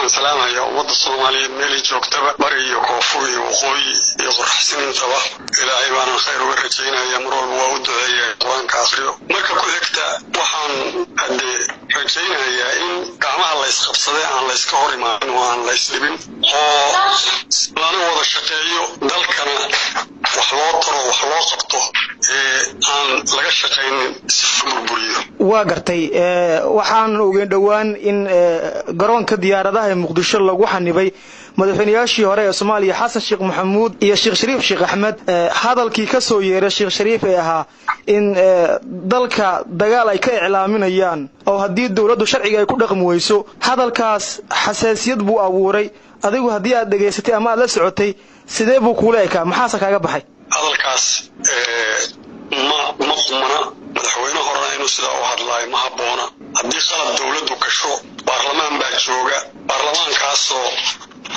Waxaan salaamayaa ummadda Soomaaliyeed meelay joogtaba, bari iyo koonfur iyo waqooyi iyo qoraxsiniintaba. Ilaahay baanan khayr uga rajaynaya, mar walba waa u duceeya, Qur-aanka akhriyo. Marka ku xigta, waxaan haddee rajaynayaa in gacmaha la ysqabsaday, aan layska hor imaanin oo aan la ysdhibin, oo lana wada shaqeeyo, dalkana wax loo taro, wax loo qabto, ee aan laga shaqaynin si burburiyo. Waa gartay. Waxaan ogeyn dhowaan in garoonka diyaaradaha ee Muqdisho lagu xanibay madaxweynayaashii hore ee Soomaaliya, Xasan Sheekh Maxamuud iyo Sheekh Shariif Sheekh Axmed. Hadalkii ka soo yeeray Sheekh Shariif ee ahaa in dalka dagaal ay ka iclaaminayaan oo haddii dowladdu sharciga ay ku dhaqmi weyso, hadalkaas xasaasiyad buu abuuray. Adigu haddii aad dhegaysatay ama aad la socotay, sidee buu kuula ekaa? Maxaase kaaga baxay? Hadalkaas ma qumana. Madaxweyne horena inuu sidaa u hadlaayo ma habboona. Haddii qalad dowladdu gasho, baarlamaan baa jooga, baarlamaankaasoo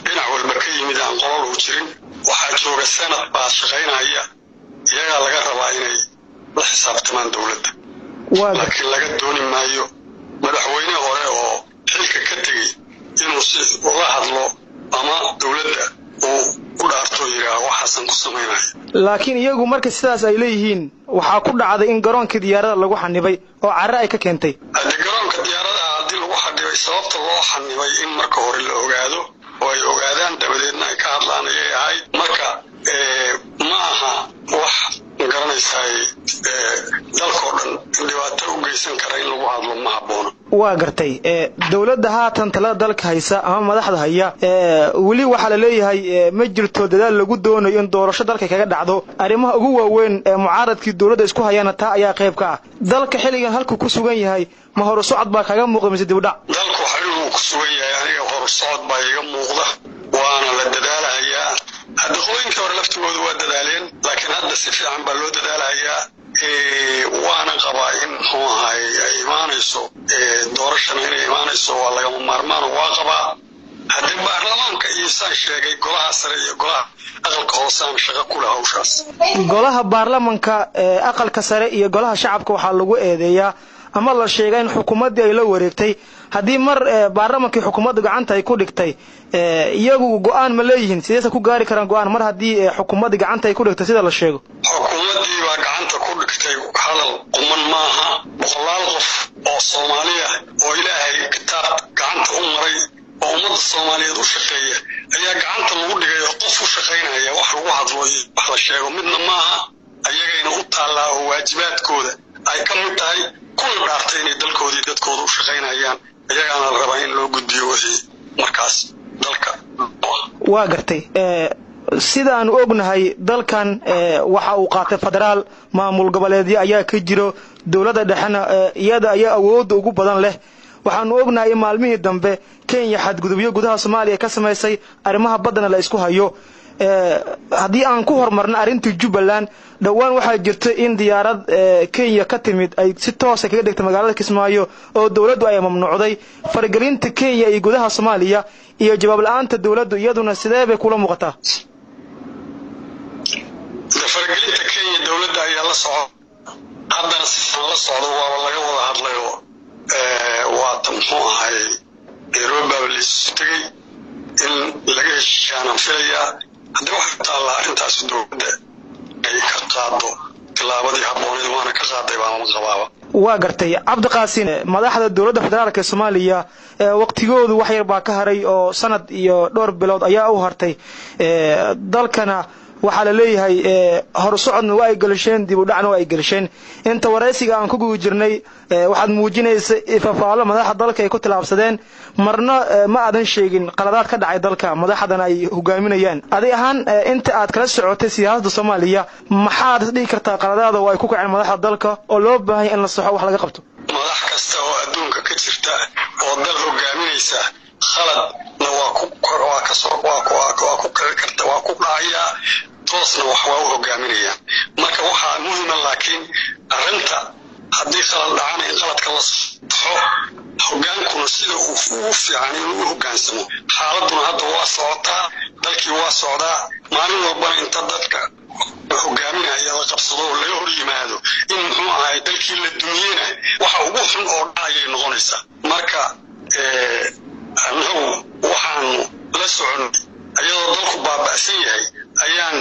dhinac walba ka yimid, aan qolol u jirin. Waxaa jooga senad baa shaqaynaya, iyagaa laga rabaa inay la xisaabtamaan dowladda, laakiin laga dooni maayo madaxweyne hore oo xilka ka tegey inuu si uga hadlo ama dowladda uu u dhaarto, yidhaah waxaasan ku samaynaya. Laakiin iyagu marka sidaas ay leeyihiin, waxaa ku dhacday in garoonkii diyaarada lagu xanibay oo carre ay ka keentay. Haddii garoonka diyaaradaha haddii lagu xanibay, sababta loo xanibay in marka hore la ogaado oo ay ogaadaan, dabadeedna ay ka hadlaan ayay ahayd. Marka ma aha wax garanaysaay dalkoo dhan in dhibaato u geysan kara in lagu hadlo ma habboona. Waa gartay. Dowladda haatan talada dalka haysa ama madaxda haya, weli waxaa la leeyahay ma jirto dadaal lagu doonayo in doorasho dalka kaga dhacdo. Arrimaha ugu waaweyn ee mucaaradkii dowladda isku hayaana taa ayaa qayb ka ah. Dalka xilligan halkuu ku sugan yahay, ma horu socod baa kaga muuqda mise dibudhac? Dalku xilliguu ku sugan yahay, aniga horu socod baa iga muuqda, waana la dadaalahayaa. Hadda qolooyinkii hore laftigooda waa dadaaleen, laakiin hadda si fiican baa loo dadaalahayaa, waana qabaa in muxuu ahay ay imaanayso doorashana, inay imaanayso waa lagama maarmaan, waa qabaa. Haddii baarlamaanka iyo saan sheegay golaha sare iyo golaha aqalka hoose aan shaqo ku leh hawshaas. Golaha baarlamanka, aqalka sare iyo golaha shacabka waxaa lagu eedeeyaa ama la sheega in xukuumaddii ay la wareegtay. Haddii mar baarlamankii xukuumadda gacanta ay ku dhigtay, iyagu go-aan ma leeyihiin? Sideese ku gaari karaan go-aan mar haddii xukuumaddii gacanta ay ku dhigtay, sida la sheego? Xukuumaddii baa gacanta ku dhigtay hadal quman maaha. Boqolaal qof oo Soomaaliya oo Ilaahay kitaab gacanta u maray oo ummadda Soomaaliyeed u shaqeeya ayaa gacanta lagu dhigay, oo qof u shaqaynaya wax lagu hadlo iyo wax la sheego midna maaha. Ayagayna u taallaa oo waajibaadkooda ay ka mid tahay, kuna dhaartay inay dalkoodii dadkooda u shaqaynayaan. Iyagaana la rabaa in loo gudbiyo wixii markaas dalka. Waa gartay. Sidaanu ognahay, dalkan waxa uu qaatay federaal, maamul goboleedyo ayaa ka jiro, dowladda dhexena iyada ayaa awoodda ugu badan leh. Waxaanu ognahay in maalmihii dambe Kenya xadgudubyo gudaha Soomaaliya ka samaysay, arrimaha baddana la isku hayo. Haddii aan ku horumarno arrintii Jubbaland, dhowaan waxaa jirta in diyaarad Kenya ka timid ay si toosa kaga dhegtay magaalada Kismaayo oo dowladdu ay mamnuucday. Faragelinta Kenya iyo gudaha Soomaaliya iyo jawaab la-aanta dowladdu iyaduna sidee bay kula muuqataa? Faragelinta Kenya dowladda ayaa la soco, haddana siaan la socdo waaba laga wada hadlayoo, waata muxuu ahay Nairobi baaba laisu tegey in laga heshiishaanan filayaa. Haddii waxay taallaa arrintaasi dowladda ay ka qaado tillaabadii habbooneed, waana ka qaaday baama qabaaba. Waa gartay, Cabdiqaasin. Madaxda dowladda federaalk ee Soomaaliya waqtigoodu wax yar baa ka haray oo sanad iyo dhowr bilood ayaa u hartay. Dalkana waxaa la leeyahay horusocodna waa ay gelisheen, dib u dhacna waa ay gelisheen. Inta waraysiga aan ku guda jirnay waxaad muujinaysa ifafaalo madaxda dalka ay ku tillaabsadeen, marna ma aadan sheegin qaladaad ka dhacay dalka madaxdana ay hogaaminayaan. Adi ahaan, inta aad kala socotay siyaasadda Soomaaliya, maxaad isdhihi kartaa qaladaada oo ay ku kaceen madaxda dalka oo loo baahanya in la saxo, wax laga qabto? Madax kasta oo adduunka ka jirta oo dal hogaaminaysa khaladna waa kasoo waa ku kici karta, waa ku dhacayaa, toosna wax waa u hogaaminayaan. Marka waxaa muhima laakiin arrinta haddii khalad dhacana in qaladka la saxo, hogaankuna sida uu ugu fiican inuu u hogaansamo. Xaaladuna hadda waa socotaa, dalkii waa socdaa. Maalin walbana inta dadka hogaaminaya la qabsado oo laga hor yimaado in muxuu ahay dalkii la dumiyena, waxa ugu xun oo dhacayay noqonaysaa. Marka annagu wax la soconay, iyadoo dalku baaba'san yahay ayaan,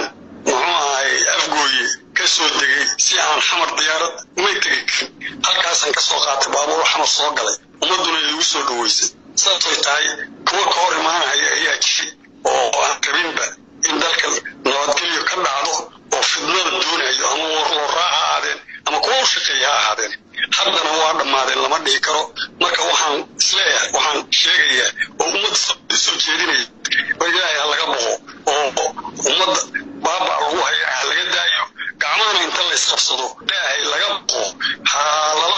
muxuu ahay, Afgooye ka soo degay si aan Xamar diyaarad umay tegi karin. Halkaasaan kasoo qaatay baabuur, Xamar soo galay, ummadduna iigu soo dhaweysay. Saasay tahay, kuwa ka hor imaanaya ayaa jiray oo aan rabinba in dalka nabadgelyo ka dhacdo oo fidnada doonayo, ama warlooraa ha ahaadeen ama kuwa u shaqeeya ha ahaadeen. Haddana waa dhammaadeen lama dhihi karo. Marka waxaan isleeyahay, waxaan sheegayaa oo ummadda soo jeedinaya, oo Ilaahay ha laga boqo oo ummadda baaba lagu haya ha laga daayo, gacmahana inta la isqabsado, Ilaahay laga boqo, ha lala